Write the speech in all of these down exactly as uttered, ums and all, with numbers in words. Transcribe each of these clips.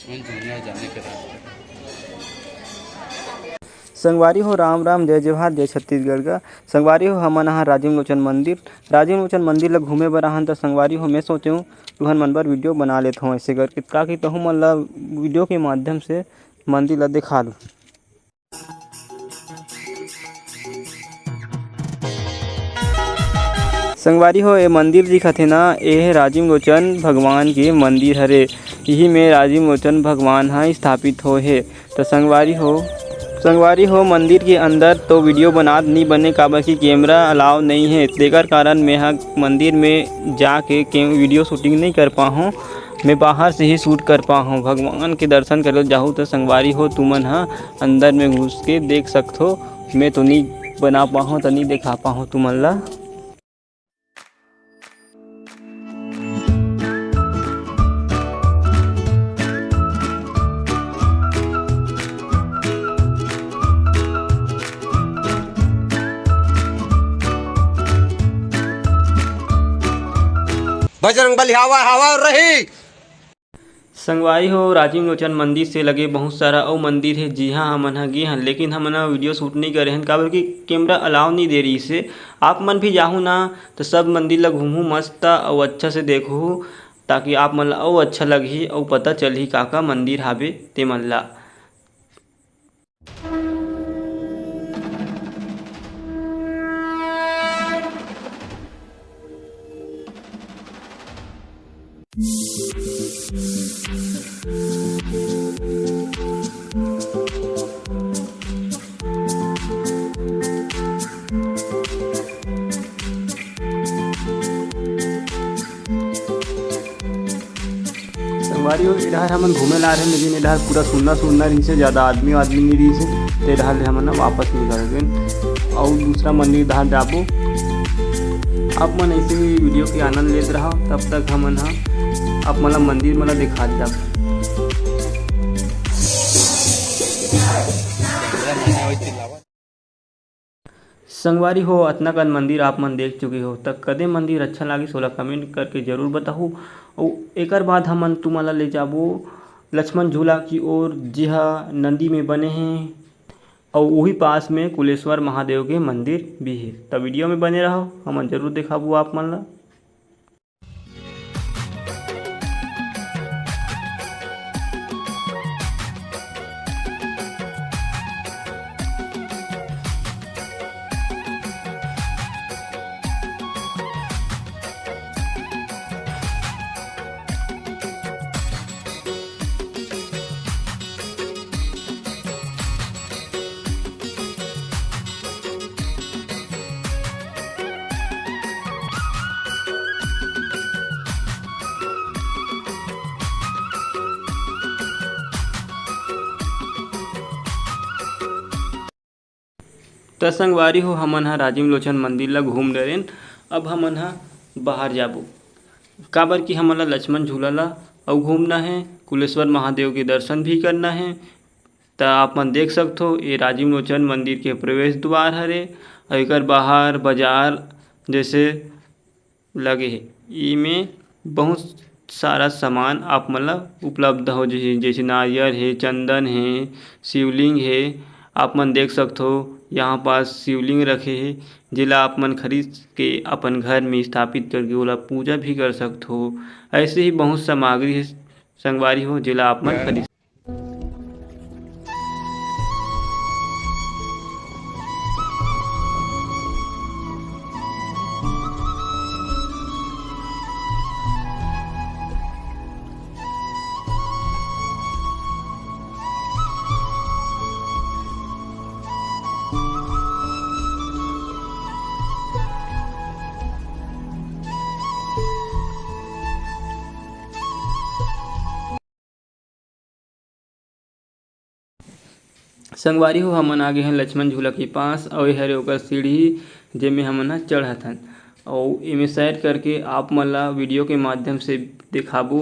मन दुनिया जाने के रास्ते। संगवारी हो, राम राम, जय जोहार, जय छत्तीसगढ़ का। संगवारी हो, हमन आहा राजीव लोचन मंदिर। राजीव लोचन मंदिर ला घूमे बर आहन, त संगवारी हो, मैं सोचेंव तुहन मन बर वीडियो बना लेत हौं ऐसे करके, ताकि तहू मन ला वीडियो के माध्यम से मंदिर ला दिखा दूं। संगवारी हो, ए मंदिर दिखत हे ना, ए हे राजीव लोचन भगवान के मंदिर हरे। इही में राजीव लोचन भगवान ह स्थापित होए हे। त संगवारी हो, संगवारी हो, मंदिर के अंदर तो वीडियो बनात नी बने, काबर कि कैमरा अलाउ नई हे। तेकर कारण मेंहा मंदिर में जाके के वीडियो शूटिंग नई कर पाहूँ। मैं बाहर से ही शूट कर पाहूँ। भगवान के दर्शन करे जाहू त संगवारी हो, तुमन ह अंदर में घुस के देख सकथो। मैं तो नी बना पाहूँ, त नी दिखा पाहूँ तुमन ला। बजरंग बली हवा, हवा रही। संगवारी हो, राजीव लोचन मंदिर से लगे बहुत सारा अउ मंदिर हे, जिहां हमन ह गे हन, लेकिन हमन ह वीडियो शूट नई करे हन, काबर कि कैमरा अलाउ नई दे रहिस हे। आप मन भी जाहू ना, त सब मंदिर ला घूमहू मस्त अउ अच्छा से देखहू, ताकि आप मन ला अउ अच्छा लगही अउ पता चलही का का मंदिर हाबे ते मन ला। संगवारी हो, ए डहर हमन घूमे ला आ रहे, लेकिन ए डहर पूरा सुन्ना सुन्ना रहिस हे, ज्यादा आदमी आदमी नई रहिस हे, त ए डहर ले हमन ह वापस निकल गेन। अउ दूसरा मंदिर डहर जाबो। आप मन ऐसे ही वीडियो के आनंद लेत रहो, तब तक हमन ह आप मन ला मंदिर मन ला दिखात जाबो। संगवारी हो, अतना कन मंदिर आप मन देख चुके हो, त कदे मंदिर अच्छा लागिस, ओला कमेंट करके जरूर बताहू। अउ एकर बाद हमन तुमन ला ले जाबो लक्ष्मण झूला की ओर, जिहा नंदी में बने हे, अउ उही पास में कुलेश्वर महादेव के मंदिर भी हे। त वीडियो में बने रहो, हमन जरूर देखाबो आप मन ला। त संगवारी हो, हमन ह राजीव लोचन मंदिर ला घूम डरेन। अब हमन ह बाहर जाबो, काबर कि हमन ला लक्ष्मण झूला ला अउ घूमना हे, कुलेश्वर महादेव के दर्शन भी करना हे। त आप मन देख सकथो, ये राजीव लोचन मंदिर के प्रवेश द्वार हरे, अउ एकर बाहर बाजार जैसे लगे हे। इमे बहुत सारा सामान आप मन ला उपलब्ध हो, जैसे, जैसे नारियल हे, चंदन हे, शिवलिंग हे। आप मन देख सकथो, यहाँ पास शिवलिंग रखे हे, जेला आप मन खरीद के अपन घर में स्थापित करके ओला पूजा भी कर सकथो। ऐसे ही बहुत सामग्री हे संगवारी हो, जेला आप मन खरीद संगवारी हो, हमन आ गे हन लक्ष्मण झूला के पास, अउ ए हरे ओकर सीढ़ी, जेमे हमन ह चढ़त हन। अउ एमे सैर करके आप मन ला वीडियो के माध्यम से देखाबो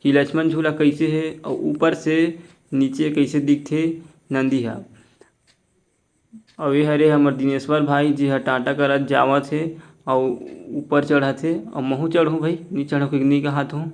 कि लक्ष्मण झूला कइसे हे अउ ऊपर से नीचे कइसे दिखथे नंदी ह। अउ ए हरे हमर दिनेश्वर भाई, जे ह टाटा करत जावत हे अउ ऊपर चढ़त हे। अउ महूँ चढ़हूँ भाई, नी चढ़हूँ कहिके नी कहत हूँ।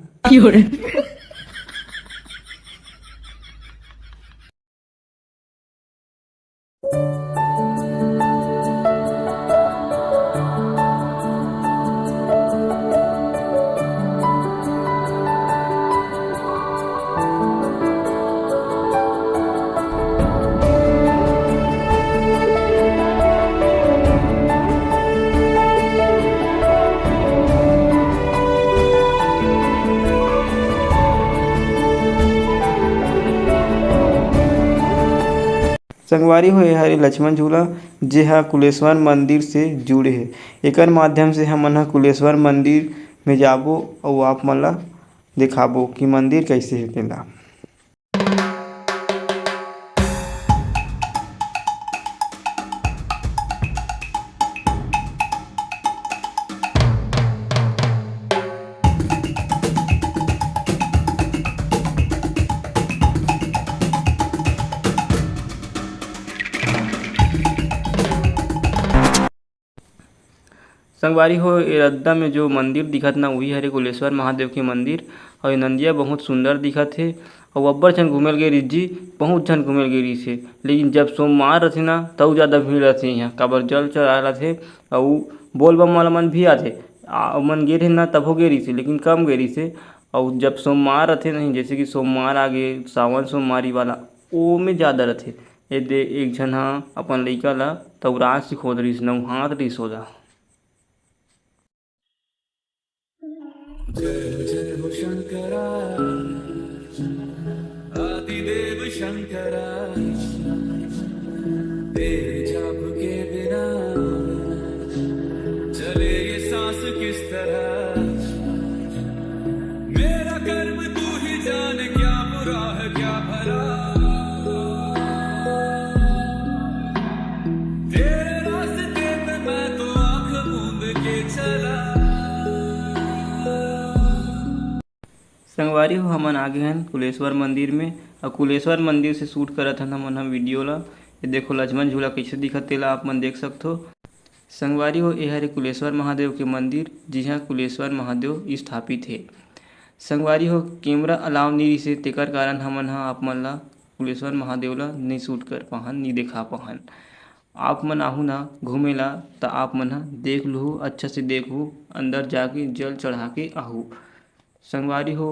संगवारी हो, एहर ए लक्ष्मण झूला, जेहा कुलेश्वर मंदिर से जुड़े हे। एकर माध्यम से हमन ह कुलेश्वर मंदिर में जाबो अउ आप मन ला देखाबो कि मंदिर कइसे हे तेला। संगवारी हो, ए रद्दा में जो मंदिर दिखत ना, उही हरे कुलेश्वर महादेव के मंदिर। अउ ए नंदिया बहुत सुंदर दिखत हे। अउ अब्बड़ झन घूमे ल गे रिहिस जी, बहुत झन घूमे ल गे रिहिस हे। लेकिन जब सोमवार रथे ना, तउ जादा भीड़ रथे इहाँ, काबर जल चढ़ाए रथे। अउ बोलबम वाला मन भी आथे, आ, ओमन गे रहे ना, तभो गे रिहिस हे, लेकिन कम गे रिहिस हे। अउ जब सोमवार रथे नहीं, जैसे कि सोमवार आ गे, सावन सोमवारी वाला, ओमे जादा रथे। ए दे, एक झन ह अपन लइका ला तौरात सिखोत रिहिस, नउहात रिहिस ओला। जय जय हो शंकरा, आदिदेव शंकरा, तेरे जाप के बिना चले ये सांस किस तरह। मेरा कर्म तू ही जाने, क्या बुरा है क्या भला। तेरे रास्ते पे मैं तो आंख मूंद के चला। संगवारी हो, हमन आ गे हन कुलेश्वर मंदिर में, अउ कुलेश्वर मंदिर से शूट करत हन हमन ह वीडियो ला। ये देखो, लक्ष्मण झूला कइसे दिखत, तेला आप मन देख सकथो। संगवारी हो, ए हरे कुलेश्वर महादेव के मंदिर, जिहां कुलेश्वर महादेव स्थापित हे। संगवारी हो, कैमरा अलाव नइ रिहिसे, तेकर कारण हमन ह आप मन ला कुलेश्वर महादेव ला नइ शूट कर पाहन, नइ देखा पाहन। आप मन आहू ना घूमे ला, त आप मन ह देख लूहू, अच्छा से देखहू, अंदर जाके जल चढ़ा के आहू। संगवारी हो,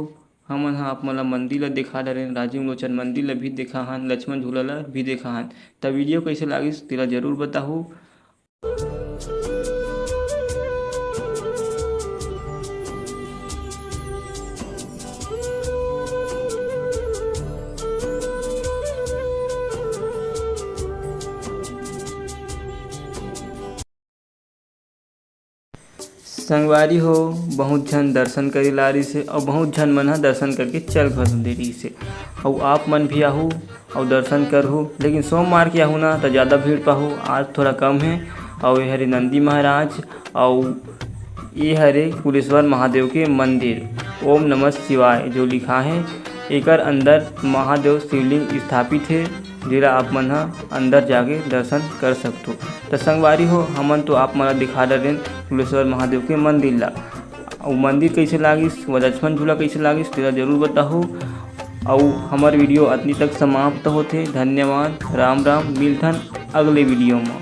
हमन ह आप मन ला मंदिर ला देखा डरेन, राजीव लोचन मंदिर ला भी देखा हन, लक्ष्मण झूला ला भी देखा हन। त वीडियो कइसे लागिस, तेला जरूर बताहू। संगवारी हो, बहुत झन दर्शन करे ला रिहिसे अउ बहुत झन मन ह दर्शन करके चल घलो दे रिहिसे। अउ आप मन भी आहू अउ दर्शन करहू, लेकिन सोमवार के आहू ना, त जादा भीड़ पाहू। आज थोड़ा कम हे। अउ ए हरे नंदी महाराज अउ ए हरे कुलेश्वर महादेव के मंदिर, ओम नमः शिवाय जो लिखा हे, एकर अंदर महादेव शिवलिंग स्थापित हे, जेला आप मन ह अंदर जाके दर्शन कर सकथो। त संगवारी हो, हमन तो आप मन ला दिखा डरेन कुलेश्वर महादेव के मंदिर ला। अउ मंदिर कइसे लागिस, वो लक्ष्मण झूला कइसे लागिस, तेला जरूर बताहू। अउ हमर वीडियो अतनी तक समाप्त होथे। धन्यवाद, राम राम, मिलथन अगले वीडियो म।